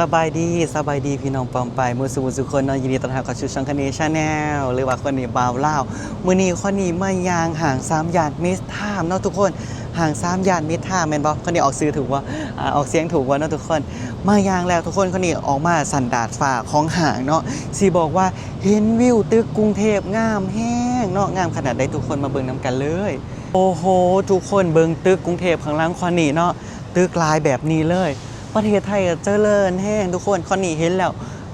ສະບາຍດີ ສະບາຍດີພີ່ນ້ອງປ້ອງປາຍໝົດສູ່ຜູ້ສູ່ຄົນເນາະ, ຍິນດີຕ້ອນຮັບເຂົ້າສູ່ຊ່ອງຄະເນ Channel ຫຼືວ່າຄະເນບ່າວລາວ. ມື້ນີ້ຄະເນມາຍ່າງຫ້າງສາມຍ່ານ Midtown ເນາະທຸກຄົນ. ຫ້າງສາມຍ່ານ Midtown ແມ່ນບໍ່? ຄະເນອອກຊື່ຖືກບໍ່? ອາ ອອກສຽງຖືກບໍ່ເນາະທຸກຄົນ? ມາຍ່າງແລ້ວທຸກຄົນ, ຄະເນອອກມາຊັ້ນດາດຟ້າຂອງຫ້າງເນາະ, ຊິບອກວ່າເຫັນວິວຕຶກກຸງເທບງາມແຮງເນາະ, ງາມຂະໜາດໃດທຸກຄົນມາເບິ່ງນຳກັນເລີຍ. ໂອ້ໂຫ ທຸກຄົນເບິ່ງຕຶກກຸງເທບຂ້າງຫຼັງຄະເນເນາະ, ຕຶກຫຼາຍແບບນີ້ເລີຍ. ປະເທດໄທກໍຈະເລີນແຮງທຸກຄົນ, ຄະເນເຫັນແລ້ວ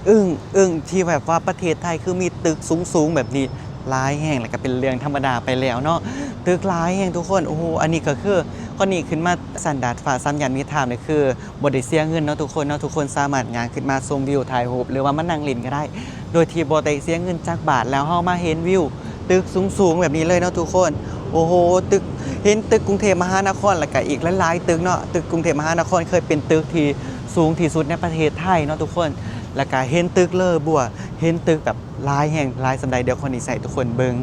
ອຶ້ງ ອຶ້ງທີ່ແບບວ່າປະເທດໄທຄືມີຕຶກສູງໆແບບນີ້ຫຼາຍແຮງ, ແລ້ວກໍເປັນເລື່ອງທຳມະດາໄປແລ້ວເນາະ. ຕຶກຫຼາຍແຮງທຸກຄົນ. ໂອ້ໂຫ ອັນນີ້ກໍຄືຄະເນຂຶ້ນມາຊັ້ນດາດຟ້າສາມຍ່ານ Midtown ນີ້ຄື ບໍ່ໄດ້ເສຍເງິນເນາະທຸກຄົນເນາະ, ທຸກຄົນສາມາດຍ່າງຂຶ້ນມາຊົມວິວ ຖ່າຍຮູບ ຫຼືວ່າມານັ່ງຫຼິ້ນກໍໄດ້ ໂດຍທີ່ບໍ່ໄດ້ເສຍເງິນຈັກບາດ. ແລ້ວເຮົາມາເຫັນວິວຕຶກສູງໆແບບນີ້ເລີຍເນາະທຸກຄົນ. ໂອ້ໂຫ ຕຶກ ເຫັນຕຶກກຸງເທບມະຫານະຄອນ ແລ້ວກະອີກຫຼາຍໆຕຶກເນາະ. ຕຶກກຸງເທບມະຫານະຄອນເຄີຍເປັນຕຶກທີ່ສູງທີ່ສຸດໃນປະເທດໄທເນາະທຸກຄົນ, ແລ້ວກະເຫັນຕຶກເລີບົວ ເຫັນຕຶກແບບ ຫຼາຍແຮງ ຫຼາຍສ່ຳໃດ ດຽວຄະເນຊິໃຫ້ທຸກຄົນເບິ່ງ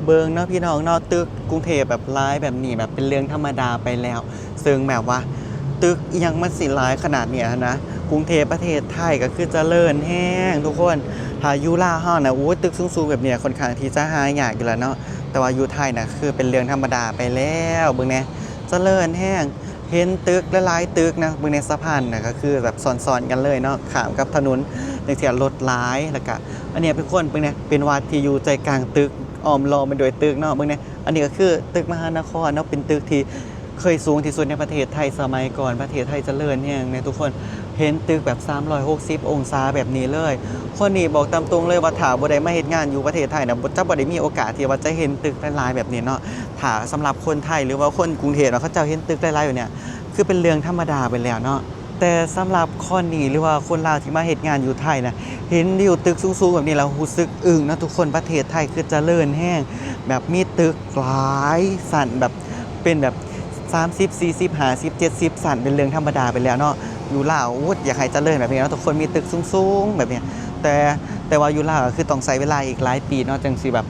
ເບິ່ງເນາະພີ່ນ້ອງເນາະ. ຕຶກກຸງເທບແບບຫຼາຍແບບນີ້ ແບບເປັນເລື່ອງທຳມະດາໄປແລ້ວ, ເຊິ່ງແບບວ່າຕຶກອີ່ຫຍັງມັນຊິຫຼາຍຂະໜາດນີ້ຫັ້ນນະ. ກຸງເທບປະເທດໄທກໍຄືຈະເລີນແຮງທຸກຄົນ. ຖ້າຢູ່ລາວເຮົານະ ໂອ້ຍ ຕຶກສູງໆແບບນີ້ຂ້ອນຂ້າງທີ່ຈະຫາຍາກຢູ່ແລ້ວເນາະ, ແຕ່ວ່າຢູ່ໄທນະ ຄືເປັນເລື່ອງທຳມະດາໄປແລ້ວ. ເບິ່ງແດ່ ຈະເລີນແຮງ. ເຫັນຕຶກຫຼາຍໆຕຶກນະ, ເບິ່ງໃນສະພານນະ ກໍຄືແບບຊ້ອນໆກັນເລີຍເນາະ, ຂ້າມກັບຖະໜົນ ຈັ່ງຊີ້ ລົດຫຼາຍ. ແລ້ວກະອັນນີ້ທຸກຄົນເບິ່ງແດ່ ເປັນວັດທີ່ຢູ່ໃຈກາງຕຶກ ອ້ອມລ້ອມໄປດ້ວຍຕຶກເນາະ. ເບິ່ງແດ່ ອັນນີ້ກໍຄືຕຶກມະຫານະຄອນເນາະ, ເປັນຕຶກທີ່ເຄີຍສູງທີ່ສຸດໃນປະເທດໄທສະໄໝກ່ອນ. ປະເທດໄທຈະເລີນແຮງນະທຸກຄົນ, ເຫັນຕຶກແບບສາມຮ້ອຍຫົກສິບອົງສາແບບນີ້ເລີຍ. ຄະເນບອກຕາມຕົງເລີຍວ່າ ຖ້າບໍ່ໄດ້ມາເຮັດງານຢູ່ປະເທດໄທນະ ຈະບໍ່ໄດ້ມີໂອກາດທີ່ວ່າຈະເຫັນຕຶກຫຼາຍໆແບບນີ້ເນາະ. ຖ້າສຳລັບຄົນໄທ ຫຼືວ່າຄົນກຸງເທບເນາະ ເຂົາເຈົ້າເຫັນຕຶກຫຼາຍໆແບບເນີ້ຍ ຄືເປັນເລື່ອງທຳມະດາໄປແລ້ວເນາະ, ແຕ່ສຳລັບຄະເນ ຫຼືວ່າຄົນລາວທີ່ມາເຮັດງານຢູ່ໄທນະ ເຫັນວິວຕຶກສູງໆແບບນີ້ແລ້ວຮູ້ສຶກອຶ້ງເນາະທຸກຄົນ. ປະເທດໄທຄືຈະເລີນແຮງ, ແບບມີຕຶກຫຼາຍຊັ້ນ ແບບເປັນແບບສາມສິບ ສີ່ສິບ ຫ້າສິບ ເຈັດສິບຊັ້ນ ເປັນເລື່ອງທຳມະດາໄປແລ້ວເນາະ. ຢູ່ລາວ ໂອ້ ຢາກໃຫ້ຈະເລີນແບບນີ້ເນາະທຸກຄົນ, ມີຕຶກສູງໆແບບນີ້. ແຕ່ ແຕ່ວ່າຢູ່ລາວກໍຄືຕ້ອງໃຊ້ເວລາອີກຫຼາຍປີເນາະ ຈັ່ງຊິແບບ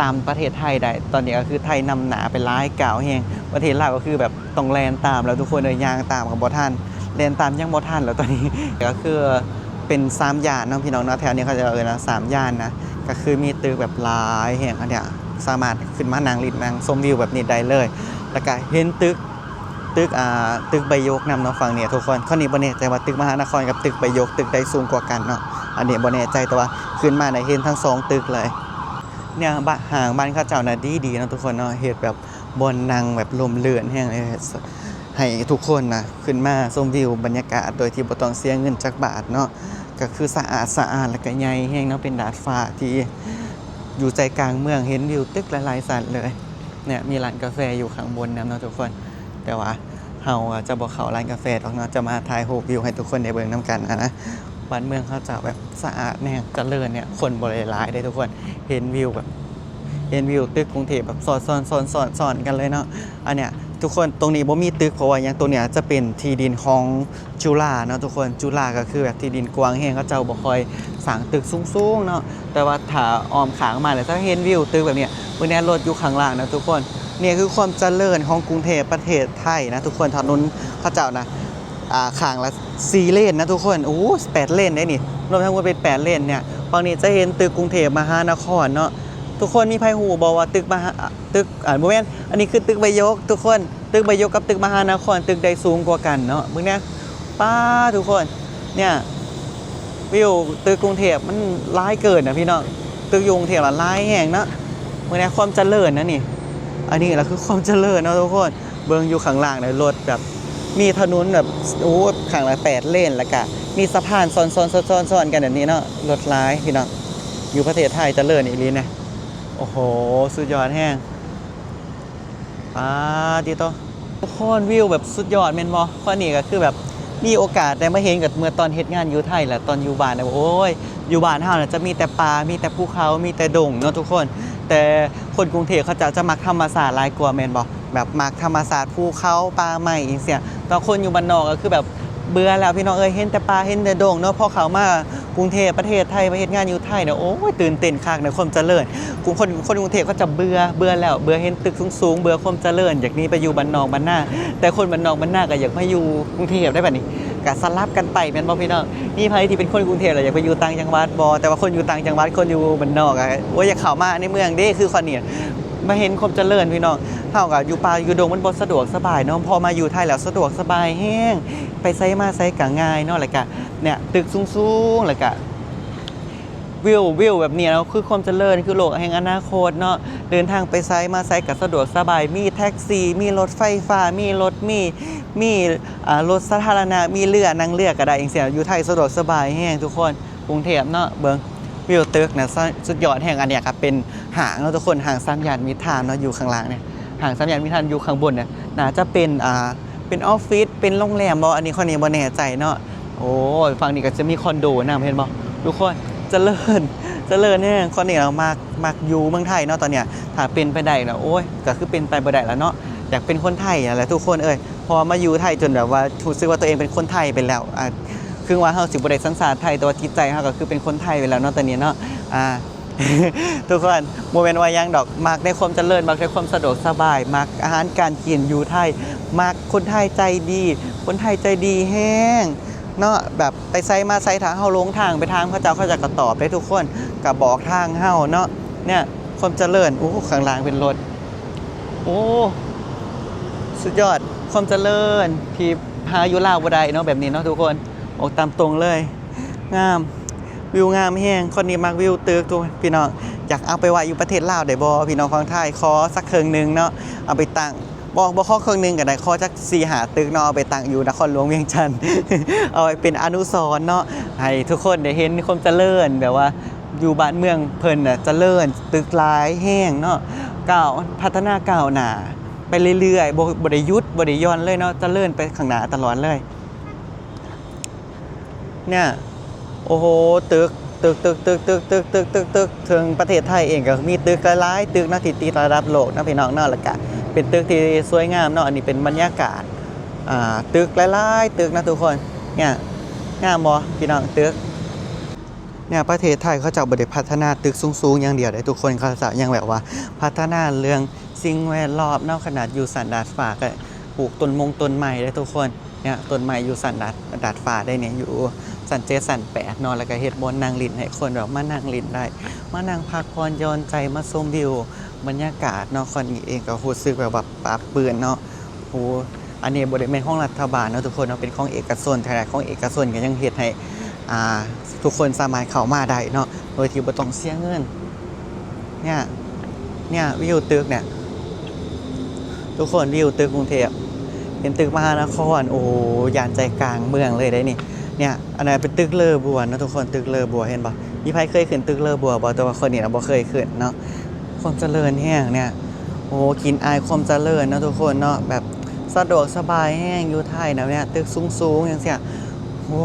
ຕາມປະເທດໄທໄດ້. ຕອນນີ້ກໍຄືໄທນຳໜ້າໄປຫຼາຍກ້າວແຮງ, ປະເທດລາວກໍຄືແບບຕ້ອງແລ່ນຕາມແລ້ວທຸກຄົນເອີຍ, ຍ່າງຕາມກໍບໍ່ທັນ, ແລ່ນຕາມຍັງບໍ່ທັນແລ້ວຕອນນີ້. ກໍຄືເປັນສາມຍ່ານເນາະພີ່ນ້ອງເນາະ, ແຖວນີ້ເຂົາເຈົ້າເອີ້ນວ່າສາມຍ່ານນະ, ກໍຄືມີຕຶກແບບຫຼາຍແຮງ. ອັນເນີ້ຍສາມາດຂຶ້ນມານັ່ງຫຼິ້ນນັ່ງຊົມວິວແບບນີ້ໄດ້ເລີຍ. ແລ້ວກໍເຫັນຕຶກ ຕຶກ ອ່າ ຕຶກໃບຢົກນຳເນາະ ຝັ່ງນີ້ທຸກຄົນ. ຄະເນບໍ່ແນ່ໃຈວ່າຕຶກມະຫານະຄອນກັບຕຶກໃບຢົກ ຕຶກໃດສູງກວ່າກັນເນາະ, ອັນນີ້ບໍ່ແນ່ໃຈ, ແຕ່ວ່າຂຶ້ນມາໄດ້ເຫັນທັງສອງຕຶກເລີຍ. ແນວບ້ານ ຫ້າງບ້ານເຂົາເຈົ້ານະດີໆເນາະທຸກຄົນເນາະ, ເຮັດແບບບ່ອນນັ່ງແບບລົມລື່ນແຮງເລີຍ, ໃຫ້ທຸກຄົນນະຂຶ້ນມາຊົມວິວບັນຍາກາດໂດຍທີ່ບໍ່ຕ້ອງເສຍເງິນຈັກບາດເນາະ. ກໍຄືສະອາດສະອ້ານ ແລ້ວກໍໃຫຍ່ແຮງເນາະ, ເປັນດາດຟ້າທີ່ຢູ່ໃຈກາງເມືອງ, ເຫັນວິວຕຶກຫຼາຍໆຊັ້ນເລີຍ. ເນຍ ມີຮ້ານກາແຟຢູ່ຂ້າງບົນນຳເນາະທຸກຄົນ, ແຕ່ວ່າເຮົາຈະບໍ່ເຂົ້າຮ້ານກາແຟດອກເນາະ, ຈະມາຖ່າຍຮູບວິວໃຫ້ທຸກຄົນໄດ້ເບິ່ງນຳກັນຫັ້ນນະ. ບ້ານເມືອງເຂົາເຈົ້າແບບສະອາດແຮງ ຈະເລີນແຮງ, ຄົນບໍ່ໄດ້ຫຼາຍເດ້ທຸກຄົນ. ເຫັນວິວແບບ ເຫັນວິວຕຶກກຸງເທບແບບຊ້ອນໆໆໆກັນເລີຍເນາະ. ອັນເນີ້ຍທຸກຄົນ ຕົງນີ້ບໍ່ມີຕຶກ ເພາະວ່າຫຍັງ? ຕົງເນີ້ຍຈະເປັນທີ່ດິນຂອງຈຸລາເນາະທຸກຄົນ. ຈຸລາກໍຄືແບບທີ່ດິນກວ້າງແຮງ, ເຂົາເຈົ້າບໍ່ຄ່ອຍສ້າງຕຶກສູງໆເນາະ. ແຕ່ວ່າຖ້າອ້ອມຂ້າງມາແລ້ວຈະເຫັນວິວຕຶກແບບນີ້. ເບິ່ງແດ່ ລົດຢູ່ຂ້າງລ່າງນະທຸກຄົນ. ນີ້ຄືຄວາມຈະເລີນຂອງກຸງເທບປະເທດໄທນະທຸກຄົນ. ຖະໜົນເຂົາເຈົ້ານະ ອ່າ ຂ້າງລະສີ່ເລນນະທຸກຄົນ. ໂອ້ ແປດເລນເດ້ນີ້, ລວມທັງໝົດເປັນແປດເລນເນຍ. ຝັ່ງນີ້ຈະເຫັນຕຶກກຸງເທບມະຫານະຄອນເນາະທຸກຄົນ. ມີໃຜຮູ້ບໍ່ວ່າຕຶກມະຫາ ຕຶກ ອ່າ ບໍ່ແມ່ນ, ອັນນີ້ຄືຕຶກໃບຢົກທຸກຄົນ. ຕຶກໃບຢົກກັບຕຶກມະຫານະຄອນ ຕຶກໃດສູງກວ່າກັນເນາະ? ເບິ່ງແດ່ ປ້າ ທຸກຄົນ ເນີ້ຍ ວິວຕຶກກຸງເທບມັນຫຼາຍເກີນນະພີ່ນ້ອງ. ຕຶກຢູ່ກຸງເທບລະຫຼາຍແຮງເນາະ. ເບິ່ງແດ່ ຄວາມຈະເລີນນະນີ້, ອັນນີ້ລະຄືຄວາມຈະເລີນເນາະທຸກຄົນ. ເບິ່ງຢູ່ຂ້າງລ່າງນະ ລົດແບບ ມີຖະໜົນແບບ ໂອ້ ຂ້າງລະແປດເລນ ແລ້ວກະມີສະພານຊ້ອນໆໆໆກັນແບບນີ້ເນາະ. ລົດຫຼາຍພີ່ນ້ອງ, ຢູ່ປະເທດໄທຈະເລີນອີ່ຫຼີນະ. ໂອ້ໂຫ ສຸດຍອດແຮງ. ປາດຕິໂຕ ທຸກຄົນ ວິວແບບສຸດຍອດແມ່ນບໍ່? ຂ້ອຍນີ້ກໍຄືແບບມີໂອກາດໄດ້ມາເຫັນກໍເມື່ອຕອນເຮັດງານຢູ່ໄທແຫຼະ, ຕອນຢູ່ບ້ານນະ ໂອ້ຍ ຢູ່ບ້ານເຮົານະຈະມີແຕ່ປ່າ ມີແຕ່ພູເຂົາ ມີແຕ່ດົງເນາະທຸກຄົນ. ແຕ່ຄົນກຸງເທບເຂົາເຈົ້າຈະມັກທຳມະຊາດຫຼາຍກວ່າແມ່ນບໍ່? ແບບມັກທຳມະຊາດ ພູເຂົາ ປ່າໄມ້ ອີ່ຫຍັງຊີ້. ແຕ່ຄົນຢູ່ບ້ານນອກກໍຄືແບບ ເບື່ອແລ້ວພີ່ນ້ອງເອີຍ, ເຫັນແຕ່ປ່າເຫັນແຕ່ດົງເນາະ. ພໍເຂົ້າມາກຸງເທບປະເທດໄທ ມາເຮັດງານຢູ່ໄທເນາະ ໂອ້ຍ ຕື່ນເຕັ້ນຄັກໃນຄວາມຈະເລີນ. ຄົນ ຄົນກຸງເທບເຂົາຈະເບື່ອ ເບື່ອແລ້ວ ເບື່ອເຫັນຕຶກສູງໆ ເບື່ອຄວາມຈະເລີນ ຢາກໜີໄປຢູ່ບ້ານນອກບ້ານນາ. ແຕ່ຄົນບ້ານນອກບ້ານນາກໍຢາກມາຢູ່ກຸງເທບໄດ້ບັດນີ້. ກະສະຫຼັບກັນໄປແມ່ນບໍ່ພີ່ນ້ອງ? ມີໃຜທີ່ເປັນຄົນກຸງເທບແລ້ວຢາກໄປຢູ່ຕ່າງຈັງຫວັດບໍ່? ແຕ່ວ່າຄົນຢູ່ຕ່າງຈັງຫວັດ ຄົນຢູ່ບ້ານນອກກະ ໂອ້ຍ ຢາກເຂົ້າມາໃນເມືອງເດ້ ຄືຂ້ອຍນີ້ ມາເຫັນຄວາມຈະເລີນພີ່ນ້ອງ. ເຮົາກະຢູ່ປ່າຢູ່ດົງ ມັນບໍ່ສະດວກສະບາຍເນາະ, ພໍມາຢູ່ໄທແລ້ວສະດວກສະບາຍແຮງ ໄປໃສມາໃສກະງ່າຍເນາະ. ແລ້ວກະ ເນ່ຍ ຕຶກສູງໆ ແລ້ວກະ ວິວ ວິວແບບນີ້ເນາະ ຄືຄວາມຈະເລີນ ຄືໂລກແຫ່ງອະນາຄົດເນາະ. ເດີນທາງໄປໃສມາໃສກໍສະດວກສະບາຍ ມີແທັກຊີ ມີລົດໄຟຟ້າ ມີລົດເມ ມີ ອ່າ ລົດສາທາລະນະ ມີເຮືອ ນັ່ງເຮືອກໍໄດ້ຈັ່ງຊີ້. ຢູ່ໄທສະດວກສະບາຍແຮງທຸກຄົນ. ກຸງເທບເນາະ ເບິ່ງວິວຕຶກນະ ສະ ສຸດຍອດແຮງ. ອັນເນີ້ຍກໍເປັນຫ້າງເນາະທຸກຄົນ ຫ້າງສາມຍ່ານມິດທາວນເນາະ ຢູ່ຂ້າງລ່າງນີ້. ຫ້າງສາມຍ່ານມິດທາວນຢູ່ຂ້າງບົນນີ້ ໜ້າຈະເປັນ ອ່າ ເປັນອອບຟິດ ເປັນໂຮງແຮມບໍ່ ອັນນີ້ຂ້ອຍນີ້ບໍ່ແນ່ໃຈເນາະ. ໂອ້ຍ ຝັ່ງນີ້ກໍຈະມີຄອນໂດນຳ ເຫັນບໍ່ທຸກຄົນ? ຈະເລີນ ຈະເລີນແຮງ. ຂ້ອຍນີ້ລະມັກ ມັກຢູ່ເມືອງໄທເນາະຕອນເນີ້ຍ. ຖ້າເປັນໄປໄດ້ນະ ໂອ້ຍ ກໍຄືເປັນໄປບໍ່ໄດ້ລະເນາະ ຢາກເປັນຄົນໄທຫັ້ນແຫຼະທຸກຄົນເອີຍ. ເພາະວ່າມາຢູ່ໄທຈົນແບບວ່າຮູ້ສຶກວ່າຕົວເອງເປັນຄົນໄທໄປແລ້ວ. ອ່າ ຄືວ່າເຮົາຊິບໍ່ໄດ້ສັນຊາດໄທ ແຕ່ວ່າຈິດໃຈເຮົາກໍຄືເປັນຄົນໄທໄປແລ້ວເນາະຕອນນີ້ເນາະ. ອ່າ ທຸກຄົນ ບໍ່ແມ່ນວ່າຫຍັງດອກ ມັກໃນຄວາມຈະເລີນ ມັກໃນຄວາມສະດວກສະບາຍ ມັກອາຫານການກິນຢູ່ໄທ ມັກຄົນໄທໃຈດີ ຄົນໄທໃຈດີແຮງເນາະ. ແບບໄປໃສມາໃສ ຖ້າເຮົາຫຼົງທາງໄປຖາມເຂົາເຈົ້າ ເຂົາເຈົ້າກໍຕອບເດ້ທຸກຄົນ ກໍບອກທາງເຮົາເນາະ. ເນ່ຍ ຄວາມຈະເລີນ ໂອ້ ຂ້າງລ່າງເປັນລົດ ໂອ້ ສຸດຍອດ ຄວາມຈະເລີນທີ່ຫາຢູ່ລາວບໍ່ໄດ້ເນາະ ແບບນີ້ເນາະທຸກຄົນ. ອອກຕາມຕົງເລີຍ ງາມ ວິວງາມແຮງ. ຂ້ອຍນີ້ມັກວິວຕຶກທຸກ ພີ່ນ້ອງ ຢາກເອົາໄປໄວ້ຢູ່ປະເທດລາວໄດ້ບໍ່ ພີ່ນ້ອງຝັ່ງໄທ? ຂໍສັກເຄິ່ງໜຶ່ງເນາະ ເອົາໄປຕັ້ງ ບໍ່ ບໍ່ຂໍເຄິ່ງໜຶ່ງກໍໄດ້ ຂໍຈັກສີ່ຫ້າຕຶກເນາະ ເອົາໄປຕັ້ງຢູ່ນະຄອນຫຼວງວຽງຈັນ ເອົາໄວ້ເປັນອະນຸສອນເນາະ ໃຫ້ທຸກຄົນໄດ້ເຫັນຄວາມຈະເລີນ ແບບວ່າຢູ່ບ້ານເມືອງເພິ່ນນະຈະເລີນ ຕຶກຫຼາຍແຮງເນາະ ກ້າວ ພັດທະນາກ້າວໜ້າໄປເລື້ອຍໆ ບໍ່ ບໍ່ໄດ້ຢຸດ ບໍ່ໄດ້ຢ່ອນເລີຍເນາະ ຈະເລີນໄປຂ້າງໜ້າຕະຫຼອດເລີຍ. ເນ່ຍ ໂອ້ໂຫ ຕຶກ ຕຶກ ຕຶກ ຕຶກ ຕຶກ ຕຶກ ຕຶກ ຕຶກ ເຖິງປະເທດໄທເອງກໍມີຕຶກຫຼາຍໆຕຶກເນາະ ທີ່ຕິດລະດັບໂລກເນາະ ພີ່ນ້ອງເນາະ. ແລ້ວກະເປັນຕຶກທີ່ສວຍງາມເນາະ. ອັນນີ້ເປັນບັນຍາກາດ ອ່າ ຕຶກຫຼາຍໆຕຶກເນາະທຸກຄົນ. ເນ່ຍ ງາມບໍ່ພີ່ນ້ອງ? ຕຶກ ເນ່ຍ ປະເທດໄທເຂົາເຈົ້າບໍ່ໄດ້ພັດທະນາຕຶກສູງໆຢ່າງດຽວເດ້ທຸກຄົນ, ເຂົາເຈົ້າຍັງແບບວ່າພັດທະນາເລື່ອງສິ່ງແວດລ້ອມເນາະ. ຂະໜາດຢູ່ຊັ້ນດາດຟ້າກໍປູກຕົ້ນມົງຕົ້ນໄມ້ເດ້ທຸກຄົນ. ເນ່ຍ ຕົ້ນໄມ້ຢູ່ຊັ້ນດາດ ດາດຟ້າໄດ້ນີ້ ຢູ່ຊັ້ນເຈັດ ຊັ້ນແປດເນາະ, ແລ້ວກໍເຮັດບ່ອນນັ່ງຫຼິ້ນໃຫ້ຄົນແບບມານັ່ງຫຼິ້ນໄດ້ ມານັ່ງພັກຜ່ອນຢ່ອນໃຈ ມາຊົມວິວບັນຍາກາດເນາະ. ຂ້ອຍນີ້ເອງກໍຮູ້ສຶກແບບວ່າປາບປື້ມເນາະ. ໂອ້ ອັນນີ້ບໍ່ໄດ້ແມ່ນຂອງລັດຖະບານເນາະທຸກຄົນເນາະ, ເປັນຂອງເອກະຊົນ. ຂະໜາດຂອງເອກະຊົນກໍຍັງເຮັດໃຫ້ ອ່າ ທຸກຄົນສາມາດເຂົ້າມາໄດ້ເນາະ ໂດຍທີ່ບໍ່ຕ້ອງເສຍເງິນ. ເນ່ຍ ເນ່ຍ ວິວຕຶກເນ່ຍ ທຸກຄົນ ວິວຕຶກກຸງເທບ ເປັນຕຶກມະຫານະຄອນ. ໂອ້ ຢ້ານໃຈກາງເມືອງເລີຍໄດ໋ນີ້. ເນ່ຍ ອັນນັ້ນເປັນຕຶກເລີບົວເນາະທຸກຄົນ, ຕຶກເລີບົວ ເຫັນບໍ່? ມີໃຜເຄີຍຂຶ້ນຕຶກເລີບົວບໍ່? ແຕ່ວ່າຂ້ອຍນີ້ນະບໍ່ເຄີຍຂຶ້ນເນາະ. ຄວາມຈະເລີນແຮງເນ່ຍ ໂອ້ ກິ່ນອາຍຄວາມຈະເລີນເນາະທຸກຄົນເນາະ, ແບບສະດວກສະບາຍແຮງຢູ່ໄທນະ. ເນ່ຍ ຕຶກສູງໆຈັ່ງຊີ້ ໂອ້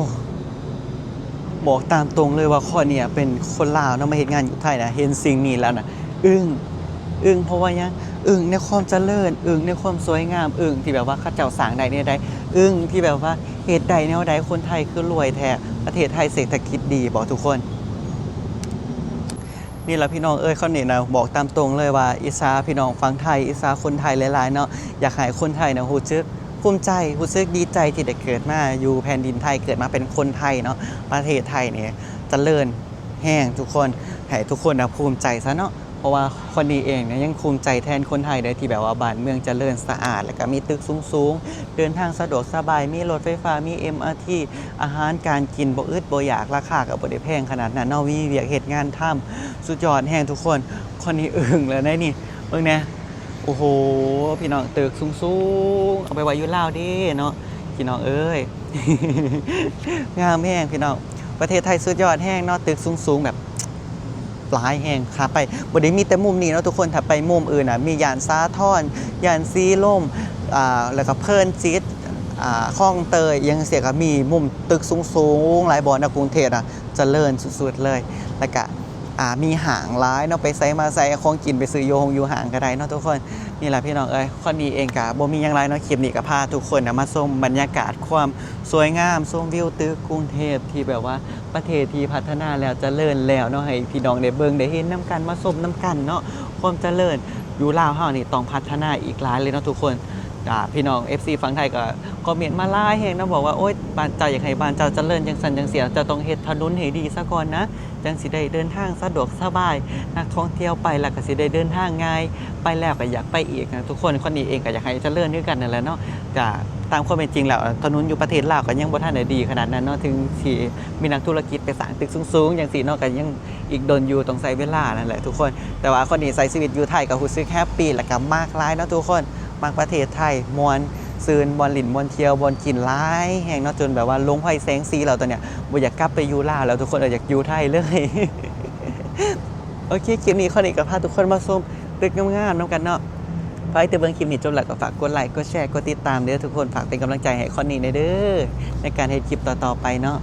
ບອກຕາມຕົງເລີຍວ່າຂ້ອຍນີ້ເປັນຄົນລາວເນາະ ມາເຮັດງານຢູ່ໄທນະ ເຫັນສິ່ງນີ້ແລ້ວນະ ອຶ້ງ ອຶ້ງ ເພາະວ່າຫຍັງ? ອຶ້ງໃນຄວາມຈະເລີນ ອຶ້ງໃນຄວາມສວຍງາມ ອຶ້ງທີ່ແບບວ່າເຂົາເຈົ້າສ້າງໄດ້ແນວໃດ ອຶ້ງທີ່ແບບວ່າເຮັດໄດ້ແນວໃດ ຄົນໄທຄືລວຍແທ້. ປະເທດໄທເສດຖະກິດດີບໍ່ທຸກຄົນ? ນີ້ລະພີ່ນ້ອງເອີຍ ຄຳນີ້ນະ ບອກຕາມຕົງເລີຍວ່າອິດສາພີ່ນ້ອງຝັ່ງໄທ ອິດສາຄົນໄທຫຼາຍໆເນາະ. ຢາກໃຫ້ຄົນໄທນະຮູ້ສຶກ ພູມໃຈ ຮູ້ສຶກດີໃຈທີ່ໄດ້ເກີດມາຢູ່ແຜ່ນດິນໄທ ເກີດມາເປັນຄົນໄທເນາະ. ປະເທດໄທນີ້ຈະເລີນແຮງທຸກຄົນ, ໃຫ້ທຸກຄົນນະພູມໃຈຊະເນາະ. ເພາະວ່າຄົນນີ້ເອງນະຍັງພູມໃຈແທນຄົນໄທເດ້ ທີ່ແບບວ່າບ້ານເມືອງຈະເລີນສະອາດ ແລ້ວກະມີຕຶກສູງໆ ເດີນທາງສະດວກສະບາຍ ມີລົດໄຟຟ້າ ມີເອັມອາທີ ອາຫານການກິນບໍ່ອຶດບໍ່ຢາກ ລາຄາກໍບໍ່ໄດ້ແພງຂະໜາດນັ້ນເນາະ ມີວຽກເຮັດງານທຳ. ສຸດຍອດແຮງທຸກຄົນ. ຂ້ອຍນີ້ອຶ້ງແລ້ວໃດ໋ນີ້ ເບິ່ງແນ່. ໂອ້ໂຫ ພີ່ນ້ອງ ຕຶກສູງໆ ເອົາໄປໄວ້ຢູ່ລາວເດ້ເນາະ ພີ່ນ້ອງເອີຍ. ງາມແຮງພີ່ນ້ອງ, ປະເທດໄທສຸດຍອດແຮງເນາະ, ຕຶກສູງໆແບບຫຼາຍແຮງ. ຖ້າໄປ ບໍ່ໄດ້ມີແຕ່ມຸມນີ້ເນາະທຸກຄົນ, ຖ້າໄປມຸມອື່ນນະ ມີຍ່ານສາທອນ ຍ່ານສີລົມ ອ່າ ແລ້ວກໍເພີນຈິດ ອ່າ ຄອງເຕີຍ ອີ່ຫຍັງຈັ່ງຊີ້ ກໍມີມຸມຕຶກສູງໆຫຼາຍບ່ອນເນາະ. ກຸງເທບນະຈະເລີນສຸດໆເລີຍ ແລ້ວກະ ອ່າ ມີຫ້າງຫຼາຍເນາະ, ໄປໃສມາໃສ ຂອງກິນໄປຊື້ຢູ່ໂຮງຢູ່ຫ້າງກໍໄດ້ເນາະທຸກຄົນ. ນີ້ລະພີ່ນ້ອງເອີຍ, ຄອນນີ້ເອງກະບໍ່ມີຫຍັງຫຼາຍເນາະ, ຄລິບນີ້ກະພາທຸກຄົນນະມາຊົມບັນຍາກາດຄວາມສວຍງາມ, ຊົມວິວຕຶກກຸງເທບທີ່ແບບວ່າປະເທດທີ່ພັດທະນາແລ້ວ, ຈະເລີນແລ້ວເນາະ, ໃຫ້ພີ່ນ້ອງໄດ້ເບິ່ງໄດ້ເຫັນນຳກັນ, ມາຊົມນຳກັນເນາະ. ຄວາມຈະເລີນຢູ່ລາວເຮົານີ້ຕ້ອງພັດທະນາອີກຫຼາຍເລີຍເນາະທຸກຄົນ. ອ່າ ພີ່ນ້ອງ ເອັຟຊີ ຝັ່ງໄທກໍຄອມເມັນມາຫຼາຍແຮງເນາະ ບອກວ່າ ໂອ້ຍ ບ້ານເຈົ້າ ຢາກໃຫ້ບ້ານເຈົ້າຈະເລີນຈັ່ງຊັ້ນຈັ່ງຊີ້ ເຈົ້າຕ້ອງເຮັດຖະໜົນໃຫ້ດີຊະກ່ອນນະ ຈັ່ງຊິໄດ້ເດີນທາງສະດວກສະບາຍ ນັກທ່ອງທ່ຽວໄປແລ້ວກໍຊິໄດ້ເດີນທາງງ່າຍ ໄປແລ້ວກໍຢາກໄປອີກນະທຸກຄົນ. ຄອນນີເອງກໍຢາກໃຫ້ຈະເລີນຄືກັນນັ້ນແຫຼະເນາະ. ກໍຕາມຄວາມເປັນຈິງແລ້ວ ຖະໜົນຢູ່ປະເທດລາວກໍຍັງບໍ່ທັນໄດ້ດີຂະໜາດນັ້ນເນາະ ເຖິງຊິມີນັກທຸລະກິດໄປສ້າງຕຶກສູງໆ ຈັ່ງຊີ້ເນາະ ກໍຍັງອີກດົນຢູ່ ຕ້ອງໃຊ້ເວລານັ້ນແຫຼະທຸກຄົນ. ແຕ່ວ່າຄອນນີໃຊ້ຊີວິດຢູ່ໄທກໍຮູ້ສຶກແຮບປີ ແລ້ວກໍມັກຫຼາຍເນາະທຸກຄົນ ມັກປະເທດໄທ ມ່ວນຊື່ນ ບ່ອນຫຼິ້ນ ບ່ອນທ່ຽວ ບ່ອນກິນຫຼາຍແຮງເນາະ ຈົນແບບວ່າຫຼົງໄພແສງສີແລ້ວຕອນເນີ້ຍ ບໍ່ຢາກກັບໄປຢູ່ລາວແລ້ວທຸກຄົນເອີຍ ຢາກຢູ່ໄທເລີຍ. ໂອເຄ ຄລິບນີ້ຄອນນີກໍພາທຸກຄົນມາຊົມຕຶກງາມໆນຳກັນເນາະ. ໃຜທີ່ເບິ່ງຄລິບນີ້ຈົບແລ້ວກໍຝາກກົດໄລ ກົດແຊ ກົດຕິດຕາມເດີທຸກຄົນ ຝາກເປັນກຳລັງໃຈໃຫ້ຄອນນີແດ່ເດີ ໃນການເຮັດຄລິບຕໍ່ໆໄປເນາະ.